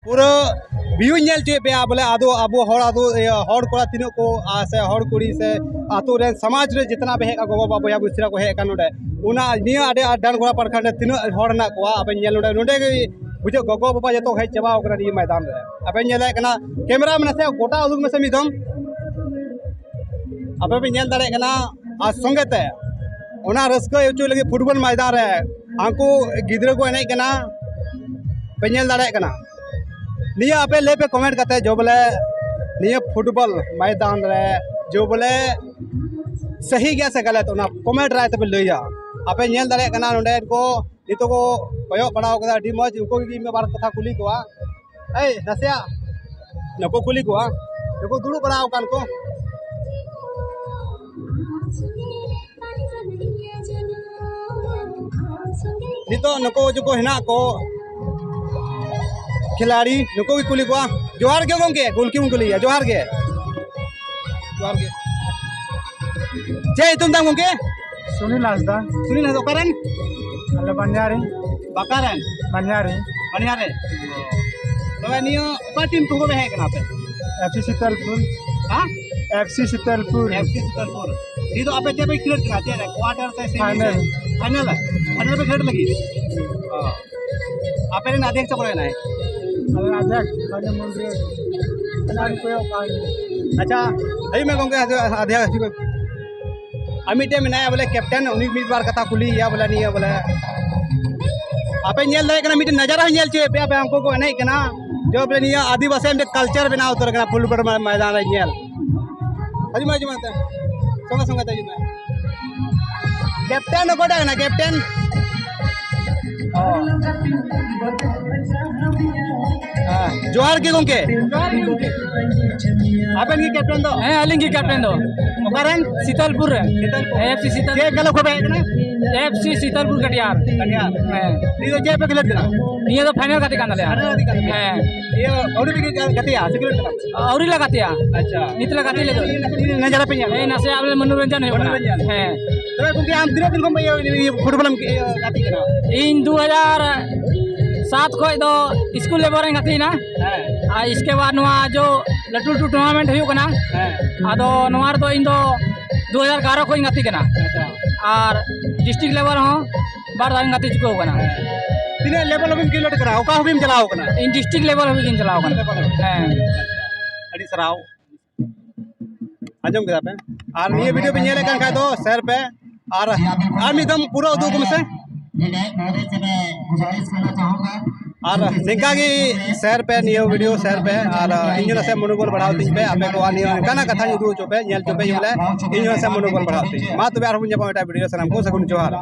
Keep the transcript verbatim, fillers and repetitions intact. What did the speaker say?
ᱯᱩᱨᱟᱹ ᱵᱷᱤᱭᱩᱧ ᱧᱮᱞ ᱦᱚᱪᱚᱭᱮᱫ ᱯᱮᱭᱟ, ᱵᱚᱞᱮ ᱟᱫᱚ ᱟᱵᱚ ᱦᱚᱲ, ᱟᱫᱚ ᱤᱭᱟᱹ, ᱦᱚᱲ ᱠᱚᱲᱟ ᱛᱤᱱᱟᱹᱜ ᱠᱚ, ᱟᱨ ᱥᱮ ᱦᱚᱲ ᱠᱩᱲᱤ ᱥᱮ ᱟᱛᱳ ᱨᱮᱱ ᱥᱚᱢᱟᱡᱽ ᱨᱮ ᱡᱮᱛᱱᱟ ᱯᱮ ᱦᱮᱡ ᱟᱠᱟᱱ, ᱜᱚᱜᱚ ᱵᱟᱵᱟ ᱵᱚᱭᱦᱟ ᱢᱤᱥᱨᱟ ᱠᱚ ᱦᱮᱡ ᱟᱠᱟᱱ ᱱᱚᱰᱮ, ᱚᱱᱟ ᱱᱤᱭᱟᱹ ᱟᱹᱰᱤ ᱟᱸᱴ ᱰᱟᱱ ᱜᱚᱲᱟ ᱯᱨᱚᱠᱷᱚᱸᱰ ᱨᱮ ᱛᱤᱱᱟᱹᱜ ᱦᱚᱲ ᱦᱮᱱᱟᱜ ᱠᱚᱣᱟ ᱟᱵᱮᱱ ᱧᱮᱞ ᱱᱚᱰᱮ, ᱱᱚᱰᱮ ᱜᱮ ᱵᱩᱡᱷᱟᱹᱜ ᱜᱚᱜᱚ ᱵᱟᱵᱟ ᱡᱚᱛᱚ ᱦᱮᱡ ᱪᱟᱵᱟᱣ ᱠᱟᱱᱟ ᱱᱤᱭᱟᱹ ᱢᱚᱭᱫᱟᱱ ᱨᱮ᱾ ᱟᱵᱮᱱ ᱧᱮᱞ ᱫᱟᱲᱮᱭᱟᱜ ᱠᱟᱱᱟ, ᱠᱮᱢᱮᱨᱟ ᱢᱮᱱ ᱥᱮ ᱜᱚᱴᱟ ᱩᱫᱩᱜ ᱢᱮᱥᱮ ᱢᱤᱫ ᱫᱚᱢ᱾ ᱟᱯᱮ ᱯᱮ ᱧᱮᱞ ᱫᱟᱲᱮᱭᱟᱜ ᱠᱟᱱᱟ, ᱟᱨ ᱥᱚᱸᱜᱮ ᱛᱮ ᱚᱱᱟ ᱨᱟᱹᱥᱠᱟᱹ ᱦᱚᱪᱚ ᱞᱟᱹᱜᱤᱫ ᱯᱷᱩᱴᱵᱚᱞ ᱢᱚᱭᱫᱟᱱ ᱨᱮ ᱦᱟᱱᱠᱩ ᱜᱤᱫᱽᱨᱟᱹ ᱠᱚ ᱮᱱᱮᱡ ᱠᱟᱱᱟ, ᱯᱮ ᱧᱮᱞ ᱫᱟᱲᱮᱭᱟᱜ ᱠᱟᱱᱟ᱾ ᱱᱤᱭᱟᱹ ᱟᱯᱮ ᱞᱟᱹᱭ ᱯᱮ ᱠᱚᱢᱮᱱᱴ ᱠᱟᱛᱮ, ᱡᱚ ᱵᱚᱞᱮ ᱱᱤᱭᱟᱹ ᱯᱷᱩᱴᱵᱚᱞ ᱢᱚᱭᱫᱟᱱ ᱨᱮ ᱡᱚ ᱵᱚᱞᱮ ᱥᱟᱹᱦᱤ ᱜᱮᱭᱟ ᱥᱮ ᱜᱟᱞᱟᱛ, ᱚᱱᱟ ᱠᱚᱢᱮᱱᱴ ᱨᱮ ᱛᱮᱯᱮ ᱞᱟᱹᱭᱟ᱾ ᱟᱯᱮ ᱧᱮᱞ ᱫᱟᱲᱮᱭᱟᱜ ᱠᱟᱱᱟ ᱱᱚᱰᱮ ᱠᱚ ᱱᱤᱛᱚᱜ ᱠᱚ ᱠᱚᱭᱚᱜ ᱵᱟᱲᱟᱣ ᱠᱟᱫᱟ, ᱟᱹᱰᱤ ᱢᱚᱡᱽ᱾ ᱩᱱᱠᱩ ᱜᱮ ᱢᱤᱫ ᱵᱟᱨ ᱠᱟᱛᱷᱟ ᱠᱩᱞᱤ ᱠᱚᱣᱟ᱾ ᱮᱭ, ᱱᱟᱥᱮᱭᱟᱜ ᱱᱩᱠᱩ ᱠᱩᱞᱤ ᱠᱚᱣᱟ, ᱱᱩᱠᱩ ᱫᱩᱲᱩᱵ ᱵᱟᱲᱟ ᱟᱠᱟᱱ ᱠᱚ᱾ ᱱᱤᱛᱚᱜ ᱱᱩᱠᱩ ᱡᱚᱠᱚ ᱦᱮᱱᱟᱜ ᱠᱚ ᱠᱷᱤᱞᱟᱲᱤ, ᱱᱩᱠᱩ ᱜᱮ ᱠᱩᱞᱤ ᱠᱚᱣᱟ᱾ ᱡᱚᱦᱟᱨ ᱜᱮ ᱜᱚᱢᱠᱮ, ᱜᱚᱞᱠᱤ ᱵᱚᱱ ᱠᱩᱞᱤᱭᱟ᱾ ᱡᱚᱦᱟᱨ ᱜᱮ, ᱡᱚᱦᱟᱨ ᱜᱮ᱾ ᱪᱮᱫ ᱧᱩᱛᱩᱢ ᱛᱟᱢ ᱜᱚᱢᱠᱮ? ᱥᱩᱱᱤᱞ ᱦᱟᱸᱥᱫᱟ᱾ ᱥᱩᱱᱤᱞ ᱦᱟᱸᱥᱫᱟ, ᱚᱠᱟᱨᱮᱱ? ᱟᱞᱮ ᱵᱟᱱᱭᱟᱨᱤ᱾ ᱵᱟᱠᱟᱨᱮᱱ? ᱵᱟᱱᱭᱟᱨᱤ᱾ ᱵᱟᱱᱭᱟᱨᱮ? ᱛᱚᱵᱮ ᱱᱤᱭᱟᱹ ᱚᱠᱟ ᱴᱤᱢ ᱠᱷᱚᱱ ᱯᱮ ᱦᱮᱡ ᱠᱟᱱᱟ ᱟᱯᱮ? F C Sitalpur. ᱦᱮᱸ? F C Sitalpur. F C Sitalpur. ᱱᱤᱛ ᱫᱚ ᱟᱯᱮ ᱪᱮᱫ ᱯᱮ ᱠᱷᱮᱞᱳᱰ ᱠᱟᱱᱟ? ᱪᱮᱫ ᱨᱮ? ᱠᱚᱣᱟᱴᱟᱨ ᱥᱮ ᱥᱮᱢᱤ ᱥᱮ ᱯᱷᱟᱭᱱᱮᱞ᱾ ᱯᱷᱟᱭᱱᱮᱞ? ᱯᱷᱟᱭᱱᱮᱞ ᱯᱮ ᱠᱷᱮᱞᱳᱰ ᱞᱟᱹᱜᱤᱫ? ᱚ᱾ ᱟᱯᱮ ᱨᱮᱱ ᱟᱫᱷᱮᱠ ᱪᱚᱠᱚ ᱨᱮᱱᱟᱭ? ᱟᱞᱮ ᱟᱫᱷᱮᱠ, ᱟᱞᱮ ᱢᱚᱱᱫᱤᱨ ᱨᱮ᱾ ᱟᱪᱪᱷᱟ, ᱦᱤᱡᱩᱜ ᱢᱮ ᱜᱚᱢᱠᱮ, ᱟᱫᱷᱮᱠ ᱦᱤᱡᱩᱜ ᱢᱮ᱾ ᱟᱨ ᱢᱤᱫᱴᱮᱱ ᱢᱮᱱᱟᱭᱟ ᱵᱚᱞᱮ ᱠᱮᱯᱴᱮᱱ, ᱩᱱᱤ ᱢᱤᱫ ᱵᱟᱨ ᱠᱟᱛᱷᱟ ᱠᱩᱞᱤᱭᱮᱭᱟ ᱵᱚᱞᱮ ᱱᱤᱭᱟᱹ ᱵᱚᱞᱮ ᱟᱯᱮ ᱧᱮᱞ ᱫᱟᱲᱮᱭᱟᱜ ᱠᱟᱱᱟ, ᱢᱤᱫᱴᱮᱱ ᱱᱟᱡᱟᱨᱟ ᱦᱚᱸ ᱧᱮᱞ ᱦᱚᱪᱚᱭᱮᱫ ᱯᱮᱭᱟ ᱯᱮ, ᱩᱱᱠᱩ ᱠᱚ ᱮᱱᱮᱡ ᱠᱟᱱᱟ᱾ ᱡᱚᱵ ᱨᱮ ᱱᱤᱭᱟᱹ ᱟᱹᱫᱤᱵᱟᱹᱥᱤ ᱢᱤᱫᱴᱮᱱ ᱠᱟᱞᱪᱟᱨ ᱵᱮᱱᱟᱣ ᱩᱛᱟᱹᱨ ᱠᱟᱱᱟ ᱯᱷᱩᱴᱵᱚᱞ ᱢᱚᱭᱫᱟᱱ ᱨᱮ ᱧᱮᱞ᱾ ᱦᱤᱡᱩᱜ ᱢᱮ, ᱦᱤᱡᱩᱜ ᱢᱮ ᱮᱱᱛᱮ᱾ ᱥᱚᱸᱜᱮ ᱥᱚᱸᱜᱮ ᱛᱮ ᱦᱤᱡᱩᱜ ᱢᱮ᱾ ᱠᱮᱯᱴᱮᱱ ᱚᱠᱚᱭᱴᱟᱜ ᱠᱟᱱᱟ ᱠᱮᱯᱴᱮᱱ? ᱚ᱾ ᱦᱮᱸ, ᱡᱚᱦᱟᱨ ᱜᱮ ᱜᱚᱢᱠᱮ᱾ ᱡᱚᱦᱟᱨ ᱜᱮ ᱜᱚᱢᱠᱮ᱾ ᱟᱵᱮᱱ ᱜᱮ ᱠᱮᱯᱴᱮᱱ ᱫᱚ? ᱦᱮᱸ, ᱟᱹᱞᱤᱧ ᱜᱮ ᱠᱮᱯᱴᱮᱱ ᱫᱚ᱾ ᱚᱠᱟᱨᱮᱱ? ᱥᱤᱛᱟᱞᱯᱩᱨ ᱨᱮ᱾ ᱥᱤᱛᱟᱞᱯᱩᱨ᱾ ᱮᱯᱷ ᱥᱤ ᱥᱤᱛᱟᱞ- ᱪᱮᱫ ᱠᱞᱟᱵᱽ ᱠᱷᱚᱱ ᱯᱮ ᱦᱮᱡ ᱠᱟᱱᱟ? F C Sitalpur Katiyar. ᱠᱟᱴᱤᱭᱟᱨ᱾ ᱦᱮᱸ᱾ ᱱᱤᱭᱟᱹ ᱫᱚ ᱪᱮᱫ ᱯᱮ ᱠᱷᱮᱞᱳᱰ ᱠᱟᱱᱟ? ᱱᱤᱭᱟᱹ ᱫᱚ ᱯᱷᱟᱭᱱᱮᱞ ᱜᱟᱛᱮ ᱠᱟᱱ ᱛᱟᱞᱮᱭᱟ᱾ ᱯᱷᱟᱭᱱᱮᱞ ᱜᱟᱛᱮ ᱠᱟᱱ ᱛᱟᱞᱮᱭᱟ᱾ ᱦᱮᱸ᱾ ᱤᱭᱟᱹ, ᱟᱹᱣᱨᱤ ᱯᱮ ᱜᱟᱛᱮᱜᱼᱟ ᱥᱮ ᱠᱷᱮᱞᱳᱰ ᱠᱟᱱᱟ? ᱟᱹᱣᱨᱤ ᱞᱮ ᱜᱟᱛᱮᱜᱼᱟ᱾ ᱟᱪᱪᱷᱟ᱾ ᱱᱤᱛ ᱞᱮ ᱜᱟᱛᱮ ᱞᱟᱹᱜᱤᱫ᱾ ᱱᱤᱭᱟᱹ ᱱᱟᱡᱟᱨᱟ ᱯᱮ ᱧᱮᱞ? ᱦᱮᱸ, ᱱᱟᱥᱮ ᱟᱞᱮ ᱢᱚᱱᱳᱨᱚᱧᱡᱚᱱ ᱦᱩᱭᱩᱜ ᱠᱟᱱᱟ᱾ ᱢᱚᱱᱳᱨᱚᱧᱡᱚᱱ᱾ ᱦᱮᱸ᱾ ᱛᱚᱵᱮ ᱜᱚᱢᱠᱮ, ᱟᱢ ᱛᱤᱱᱟᱹᱜ ᱫᱤᱱ ᱠᱷᱚᱱ ᱯᱮ ᱤᱭᱟᱹ, ᱤᱭᱟᱹ, ᱯᱷᱩᱴᱵᱚᱞᱮᱢ, ᱤᱭᱟᱹ, ᱜᱟᱛᱮᱜ ᱠᱟᱱᱟ? ᱤᱧ ᱫᱩ ᱦᱟᱡᱟᱨ ᱥᱟᱛ ᱠᱷᱚᱡ ᱫᱚ ᱥᱠᱩᱞ ᱞᱮᱵᱮᱞ ᱨᱮᱧ ᱜᱟᱛᱮᱭᱮᱱᱟ᱾ ᱦᱮᱸ᱾ ᱟᱨ ᱤᱥᱠᱮ ᱵᱟᱫ ᱱᱚᱣᱟ ᱡᱚ ᱞᱟᱹᱴᱩ ᱞᱟᱹᱴᱩ ᱴᱩᱨᱱᱟᱢᱮᱱᱴ ᱦᱩᱭᱩᱜ ᱠᱟᱱᱟ᱾ ᱦᱮᱸ᱾ ᱟᱫᱚ ᱱᱚᱣᱟ ᱨᱮᱫᱚ ᱤᱧ ᱫᱚ ᱫᱩ ᱦᱟᱡᱟᱨ ᱮᱜᱟᱨᱚ ᱠᱷᱚᱡ ᱤᱧ ᱜᱟᱛᱮ ᱠᱟᱱᱟ᱾ ᱟᱪᱪᱷᱟ᱾ ᱟᱨ ᱰᱤᱥᱴᱨᱤᱠᱴ ᱞᱮᱵᱮᱞ ᱦᱚᱸ ᱵᱟᱨ ᱫᱷᱟᱣ ᱤᱧ ᱜᱟᱛᱮ ᱪᱩᱠᱟᱹᱣ ᱠᱟᱱᱟ᱾ ᱦᱮᱸ᱾ ᱛᱤᱱᱟᱹᱜ ᱞᱮᱵᱮᱞ ᱦᱟᱹᱵᱤᱡ ᱠᱷᱮᱞᱳᱰ ᱠᱟᱱᱟ? ᱚᱠᱟ ᱦᱟᱹᱵᱤᱡ ᱮᱢ ᱪᱟᱞᱟᱣ ᱠᱟᱱᱟ? ᱤᱧ ᱰᱤᱥᱴᱨᱤᱠᱴ ᱞᱮᱵᱮᱞ ᱦᱟᱹᱵᱤᱡ ᱜᱤᱧ ᱪᱟᱞᱟᱣ ᱠᱟᱱᱟ᱾ ᱞᱮᱵᱮᱞ ᱦᱟᱹᱵᱤᱡ? ᱦᱮᱸ᱾ ᱟᱹᱰᱤ ᱥᱟᱨᱦᱟᱣ᱾ ᱟᱸᱡᱚᱢ ᱠᱮᱫᱟ ᱯᱮ? ᱟᱨ ᱱᱤᱭᱟᱹ ᱵᱷᱤᱰᱤᱭᱳ ᱯᱮ ᱧᱮᱞᱮᱫ ᱠᱟᱱ ᱠᱷᱟᱡ ᱫᱚ ᱥᱮᱭᱟᱨ ᱯᱮ, ᱟᱨ ᱟᱨ ᱢᱤᱫ ᱫᱚᱢ ᱯᱩᱨᱟᱹ ᱩᱫᱩᱜ ᱟᱠᱚ ᱢᱮᱥᱮ᱾ ᱟᱨ ᱱᱤᱝᱠᱟ ᱜᱮ ᱥᱮᱭᱟᱨ ᱯᱮ, ᱱᱤᱭᱟᱹ ᱵᱷᱤᱰᱤᱭᱳ ᱥᱮᱭᱟᱨ ᱯᱮ, ᱟᱨ ᱤᱧ ᱦᱚᱸ ᱱᱟᱥᱮ ᱢᱚᱱᱳᱵᱚᱞ ᱵᱟᱲᱦᱟᱣ ᱛᱤᱧ ᱯᱮ, ᱟᱯᱮ ᱠᱚᱣᱟᱜ ᱱᱤᱭᱟᱹ ᱚᱱᱠᱟᱱᱟᱜ ᱠᱟᱛᱷᱟᱧ ᱩᱫᱩᱜ ᱦᱚᱪᱚ ᱯᱮ, ᱧᱮᱞ ᱦᱚᱪᱚ ᱯᱮ, ᱵᱚᱞᱮ ᱤᱧ ᱦᱚᱸ ᱱᱟᱥᱮ ᱢᱚᱱᱳᱵᱚᱞ ᱵᱟᱲᱦᱟᱣ ᱛᱤᱧ᱾ ᱢᱟ ᱛᱚᱵᱮ ᱟᱨᱦᱚᱸ ᱵᱚᱱ ᱧᱟᱯᱟᱢᱟ ᱮᱴᱟᱜ ᱵᱷᱤᱰᱤᱭᱳ, ᱥᱟᱱᱟᱢ ᱠᱚ ᱥᱟᱹᱜᱩᱱ ᱡᱚᱦᱟᱨ᱾